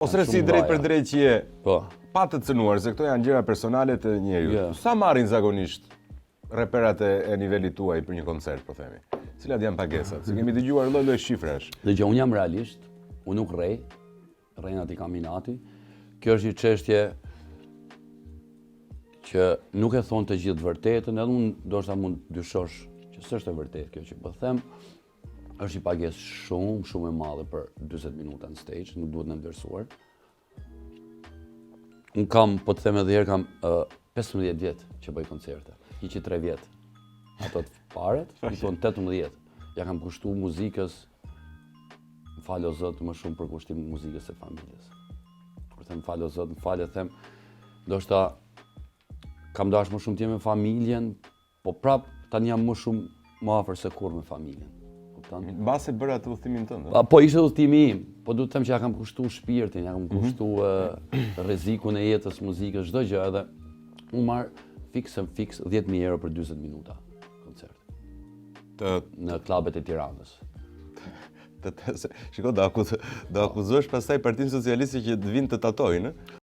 Ose si drejt për drejt që je, po. pa të cënuar, se këto janë gjëra personale të njeriut. Yeah. Sa marrin zakonisht reperat e, e nivelit tuaj për një koncert, po themi? Cilat janë pagesat? Se kemi dëgjuar lloj-lloj shifrash. Dhe që unë jam realist, unë nuk rrej, rrenat i kam inati. Kjo është një çështje që nuk e thonë të gjithë vërtetën, edhe unë ndoshta mund dyshosh që s'është e vërtetë kjo që po them. Është një pagesë shumë, shumë e madhe për 40 minuta në stage, nuk duhet nënvlerësuar. Unë kam, po të them edhe herë, kam 15 vjet që bëj koncerte, 103 vjet. Ato të paret, i thonë 18. Ja kam kushtu muzikës, më falë o Zot, më shumë për kushtim muzikës se familjes. Kur them falë o Zot, më falë e them, ndoshta kam dash më shumë të jem me familjen, po prap tani jam më shumë më afër se kurrë me familjen. Kupton? Mbase bëra atë udhëtimin tënd. ë? Pa, po ishte udhëtimi im, po du të them që ja kam kushtu shpirtin, ja kam kushtu rrezikun e jetës, muzikës, çdo gjë edhe unë marr fiks e fiks 10.000 euro për 40 minuta koncert Të në klubet e Tiranës. të, të se, shiko, do akuz, do akuzosh pastaj Partinë Socialiste që të vinë të tatojnë, ë?